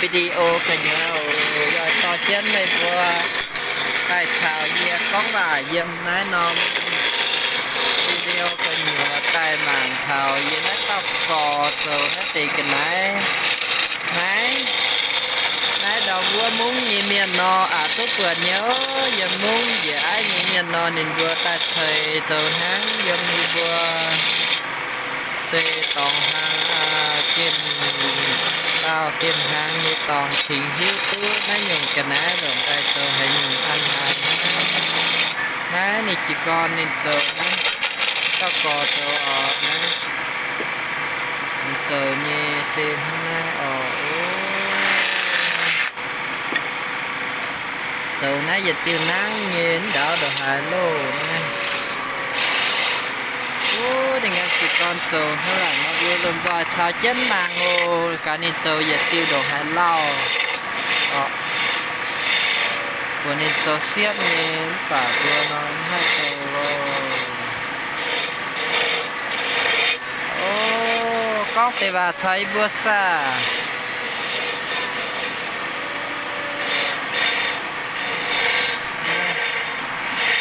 video gu'nyuoz oc, yaac dorh jienv meih mbuo daaih caux yie gorngv waac yiem naaiv norm video gu'nyuoz daaih mangc taux yie naaiv dauh gorx zoux naaiv deix ga'naaiv. Naaiv, naaiv ndau wuov mungv nyei mienh nor, aqc duqv buatc nyei oc. Yiem mungv njiec aiv nyei mienh nor, ninh mbuo daaih ceix zoux hnangv yiem ninh mbuo se dorngx hlang, gemh, dauh gemh hlang nyei dorngx cingx hiuv duqv naaiv nyungc ga'naaiv longc daaih zoux haaix nyungc an haaix. Naaiv ninh jiez gorn ninh zoux naaiv, dauh gorx zoux oc. Naaiv ninh zoux nyei se hnangv naaiv oc. Zoux naaiv yietc diuh nangv nyei ndau ndongc haaix loh naaiv. Wuov, ninh ganh jiez gorn zoux hnangv naaic nor, mbuo lomh nzoih caux jienv mangc oc. Gaax ninh zoux yietc diuh ndongc haaix lauh oc. Buatc ninh zoux siepv nyei mv baac mbuo nor mv haih zoux loh. O, gorngv deix waac caux yie mbuo saah.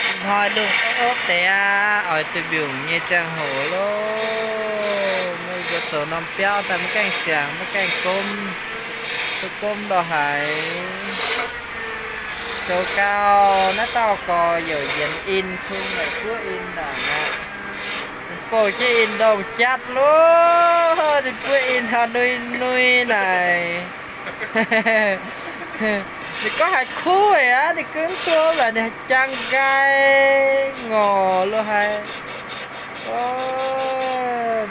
Ih hnoi lungh opv deix aqv, oix duqv mbiungc nyei ziangh hoc loh. Meih mbuo zoux norm biauv daaih maiv gaengh siangx, maiv gaengh gomv, duqv gomv ndongc haaix. Zoux gau, naaiv dauh gorx youc yienx in, kungx naaic buov in ndaangc aqv. Ninh bouh jienv in ndongh jatv loh, ninh buov in hnangv nui nui naaic. Ninh gorngv haiz kuv aqv, ninh gunv kuv, mv baac ninh jang nqaai ngorc lo haic. O,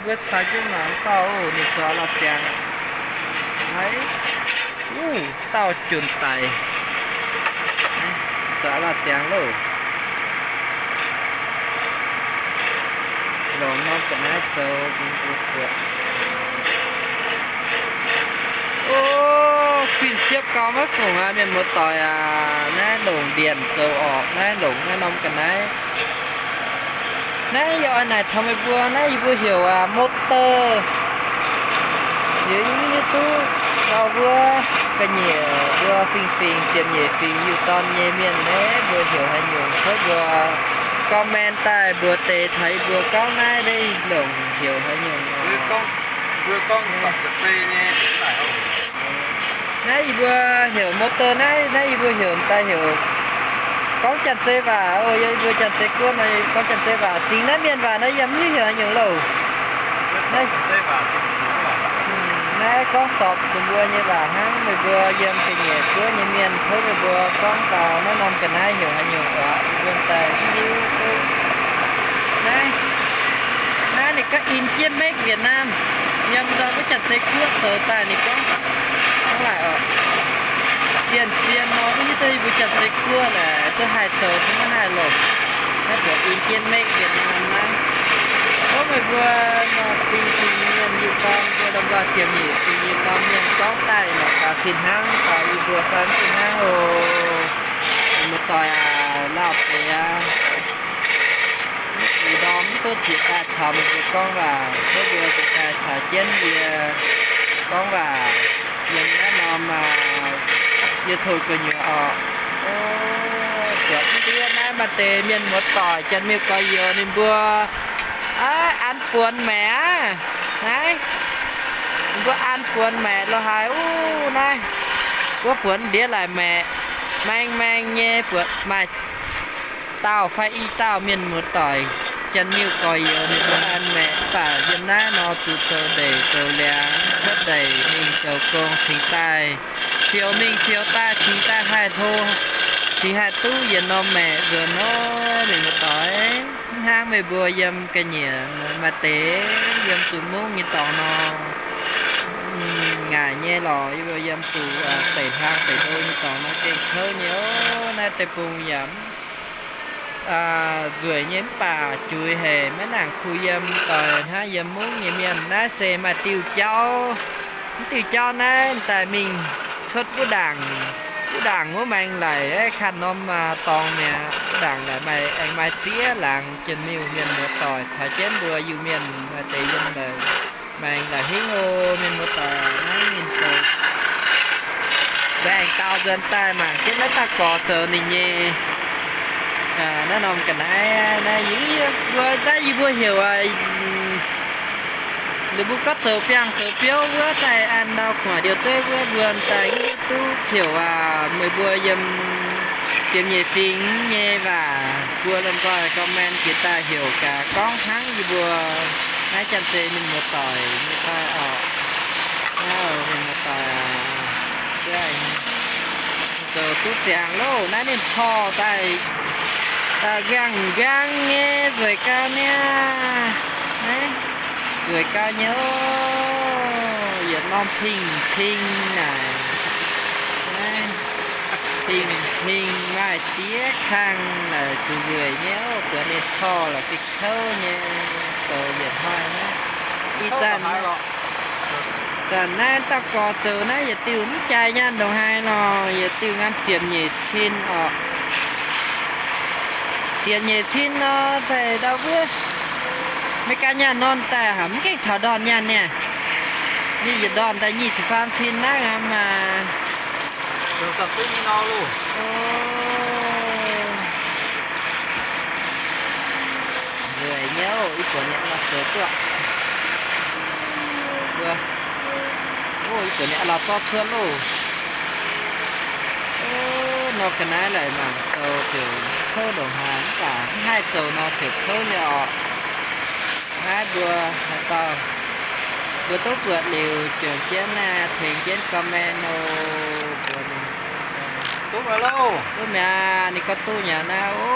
mbuo caux jienv mangc dauh oc, ninh zoux la'ziangx. Haiz, wuov dauh junc daic, zoux la'ziangx loh. Longc norm ga'naaiv zoux bun mbuo buatc. O, kuinx siepv gau maiv fungc aqv, mienh muoz-doic aac. Naaiv longc ndienc zoux orqc, naaiv longc naaiv norm ga'naaiv. Naaiv yie oix naaic taux meih mbuo, naaiv yie mbuo heuc aac, motor. Liuz yie mv hiuv duqv ndau wuov ga'nyiec mbuo fingx-fingx ziepc nyeic fingx Yiu-Dorn nyei mienh naaiv mbuo heuc haaix nyungc, tov mbuo comment daaih mbuox deix taux yie mbuo gorngv naaiv longc heuc haaix nyungc. Naaiv yie mbuo heuc motor naaiv, naaiv yie mbuo heuc daaih heuc gorngv Janx-Zei waac oc. Yie mbuo Janx-Zei guoqv nor gorngv Janx-Zei waac. Cingx naaiv mienh waac naaiv yie mv hiuv heuc haaix nyungc loh. Naaiv gorngv zorpc ninh mbuo nyei waac hnangv. Meih mbuo yiem ga'nyiec guoqv nyei mienh, tov meih mbuo gorngv daaih naaiv norm ga'naaiv heuc haaix nyungc oc, mbuo daaih mv hiuv duqv. Naaiv, naaiv ninh gorngv in jienv Made Vietnam. Yiem ndau wuov Janx-Zei guoqv zoux daaih ninh gorngv hnangv naaic oc. Zien-zien nor, mv hiuv duqv yie mbuo Janx-Zei guoqv naaic duqv haih zoux mv haih loh. Naaiv buatc in jienv Made Vietnam naaiv. Tov meih mbuo nor fingx-fingx mienh Yiu-Dorn, mbuo lomh nzoih ziepc nyeic fingx Yiu-Dorn mienh gorngv daaih nor gaax fih hnangv, gaax yie mbuo fai mv fih hnangv oc. Mienh muoz-doic aac, lauh deix aqv. Ih ndorm mv duqv zieqc daaih caux meih mbuo gorngv waac, tov mbuo zieqc daaih caux jienv yie gorngv waac yiem naaiv norm YouTube gu'nyuoz oc. Buatc mv ndiev naaiv maaih deix mienh muoz-doic, janx-miuc gorx-youz ninh mbuo an buonx maeqc aqv. Naaiv, ninh mbuo an buonx maeqc lo haic uv. Naaiv, wuov buonx ndiev laic maeqc, maeng maeng nyei. Buatc maaih dauh fai i dauh mienh muoz-doic, janx-miuc gorx-youz ninh mbuo an maeqc. Mv baac yiem naaiv nor zuqc zoux ndeic zoux liangx cuotv ndeic mingh zoux gong cingx daaih, fioux mingh fioux daaih cingx daaih haih hlo, cingx haih duqv yietc norm maeqc nzuonx nor. Mienh muoz-doic, mv hnangv meih mbuo yiem ga'nyiec maaih deix yiem zuqc mungv nyei dorngx nor, ngaaic nyei lorqc. Yie mbuo yiem zuqc deic hlang deic ndo nyei dorngx nor gengh kouv nyei oc. Naaiv deic-bung yaac nzueic nyei mv baac juix haic, maiv nangc kuh yiem doic hnangv yiem mungv nyei mienh. Naaiv se maaih diuh jauv. Mv diuh jauv naaiv daaih mingh cuotv wuov ndaangc, wuov ndaangc wuov maeng laic, kanh norm dorngx mi'aqv. Wuov ndaangc laic maaih, aengx maaih ziex laangz. Jien-miuh mienh muoz-doic caux jienv mbuo Iu-Mienh maaih deix yiem laic maeng laic hingv oc. Mienh muoz-doic, naaiv ninh zoux Aengx dau nzuonx daaih mangc jienv naaiv dauh gorx zoux ninh nyei naaiv norm ga'naaiv naaiv. Yie mbuo, naaiv yie mbuo heuc ninh mbuo gorngv zoux biangh zoux biouv wuov daaih an ndau gu'nguaaic liouh dueiv wuov, mbuo daaih duqv heuc aac. Meih mbuo yiem ziepc nyeic fingx nyei waac mbuo lomh nzoih comment jiex daaih heuc gaax gorngv hnangv yie mbuo naaiv janx-zei mienh muoz-doic nyei fai orqc. Naaiv mienh muoz-doic, zoux duqv ziangx loh. Naaiv ninh corc daaih nqaang nqaang nyei, nzueic gau niaa. Naaiv nzueic gau nyei oc. Yietc norm ping-ping naaic, naaiv ping-ping maaih diev kang naaic, zuqc nzueic nyei oc. Buatc ninh corc la'fih kouv nyei, zoux yietc hnoi naaiv. Ih zanc, zanc naaiv dauh gorx zoux naaiv yietc diuh mv jaaix nyaanh ndongc haaix nor, yietc diuh ngamv ziepc nyeic cin orqc. Ziepc nyeic cin nor, daaih ndau wuov Meiv gaax nyaanh norm daaih haic, mv gaengh taux ndorn nyaanh niaa. Ninh yietc ndorn daaih nyic ziepc faam cin naaiv aqv maah. Nzueic nyei oc. Ih buonc ninh la'zoux duqv. Mbuo, o, ih buonc ninh la'zorv cuotv loh. O, nor ga'naaiv laaix mangc zoux ziouc kouv ndongc haaix, mv baac mv haih zoux nor ziouc kouv nyei orqc. Naaiv mbuo haaix dauh, mbuo duqv buatc liuz juangc jienv naaiv, tengx jienv comment oc. Mbuo duqv mi'aqv, ninh gorngv duqv mi'aqv naaiv. O,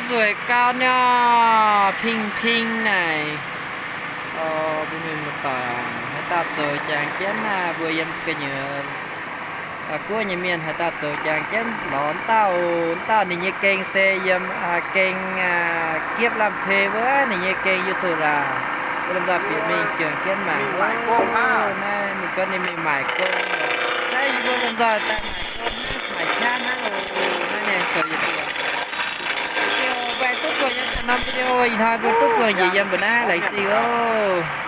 nzueic gau niaa, ping-ping naaic. O, mbuo mienh muoz-doic, haaix dauh zoux jangx jienv naaiv, mbuo yiem gu'nyuoz guoqv nyei mienh haaix dauh zoux jangx jienv lorz dauh, dauh ninh nyei geng se yiem geng Giepv Lamh Tei wuov, ninh nyei geng YouTube laah. Mbuo lomh nzoih bieqc mingh juangc jienv mangc. Naaiv ninh gorngv ninh mingh maaic gong. Naaiv yie mbuo lomh nzoih daaih maaic gong, maaic qaqv hnangv oc. Naaiv ninh zoux yietc diuh. Mbuo duqv buangh yiem norm video ih hnoi mbuo duqv buangh njiec yiem mbuo naaiv, laengz zingh oc.